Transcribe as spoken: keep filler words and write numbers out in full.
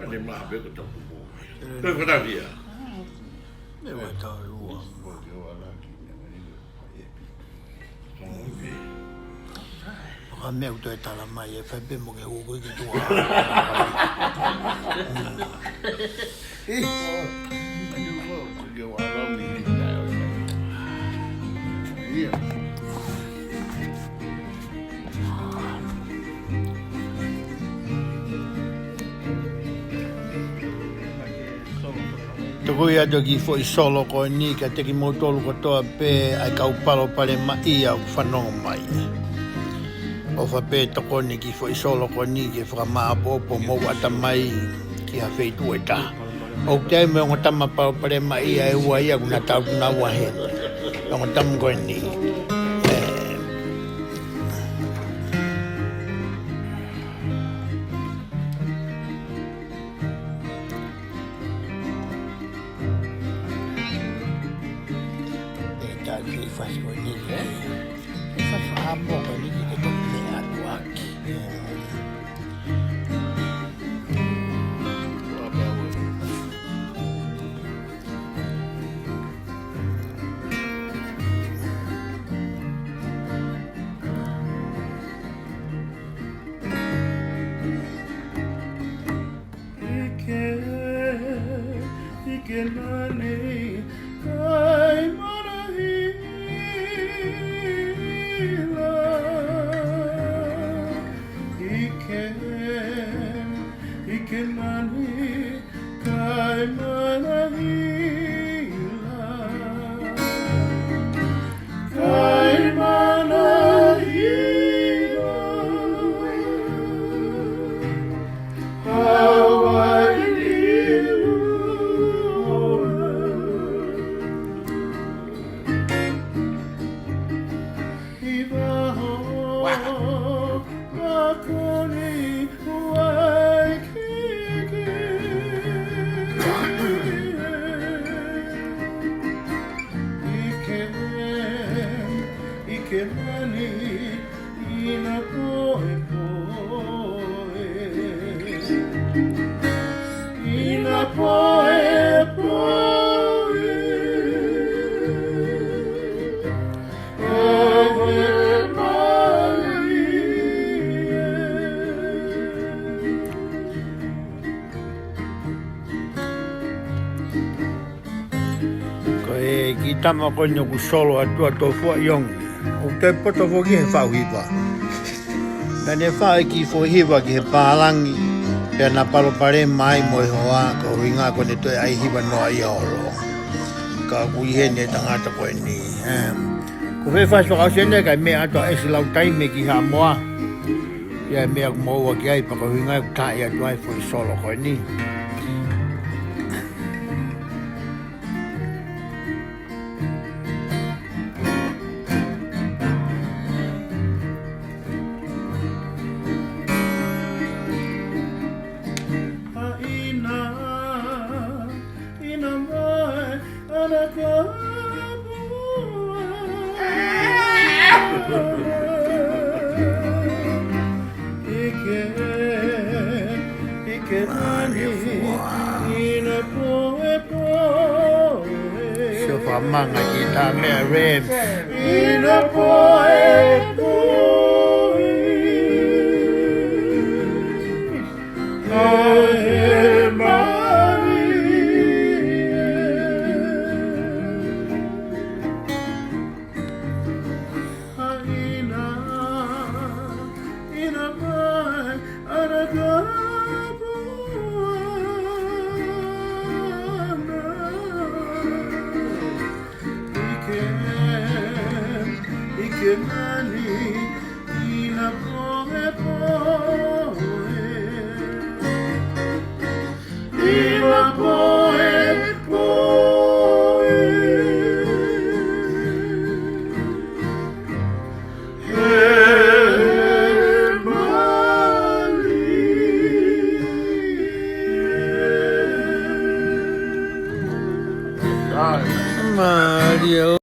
Ane maha pe ko tapu mo. Pe ko tavia. Me wa tau ua. Ko ke wa la ki ne wa ni. Ko ke. Ka me u toe tala mai e fai pe mo ke u ko ki tua. Ko ke wa la mi. Ia. Tokoni atu ki he foʻi solo ko eni kiate kimoutolu kotoa pē ʻa e kau palopalemaʻia ʻoku fanongo mai. ʻOfa pē tokoni ki he foʻi solo ko eni ke fakamāʻopoʻopo homou ʻatamai ki ha feituʻu ʻe taha. ʻOku ʻi ai mo e ongo tama palopalemaʻia ʻe ua ia ʻoku na tau tuna ua he. Ongo tama ko eni. ʻE. ʻE tau ki he fasi ko eni. ʻE fasi ha mo ko eni ke toki meʻa atu ʻaki. ʻIke, ʻikenani, kaimana hila. ʻIke, ʻikenani, kaimana hila. Kaimana hila. Hawaii. Hiva ho. Wow. Makoni Waikiki. ʻIke, ʻikenani, ʻina poʻepoʻe. ʻIna poʻepoʻe. Ko e kiʻi tama ko eni ʻoku solo atu ʻa Tofuaʻi Ongi. ʻOku toe poto foki he faʻu hiva. Naʻa ne faʻu e kiʻi foʻi hiva ki he pālangi, pea na palopalema ai mo e hoa, ko e ʻuhinga ko ʻene toe ʻai hiva noa ia ʻo ʻolo. Ka ʻoku ʻi heni e tangata ko eni. Em. Ko e fasi fakaʻosi eni kae meʻa atu ʻa ʻEsi Lautaime ki Haʻamoa. Pea meʻa ʻoku mou ʻaki ai pea ko e ʻuhinga ʻoku taaʻi atu ai e foʻi solo ko eni. ʻIna, ʻina mai, ʻana kapua. ʻIke, ʻikenani, ʻina poʻepoʻe. Sio fakamanga ki he meʻa Rams. ʻIna poʻepoʻe. Haʻe mai. Haʻina, ʻina mai, ʻana kapuana. ʻIke, ʻikenani, ʻina mai.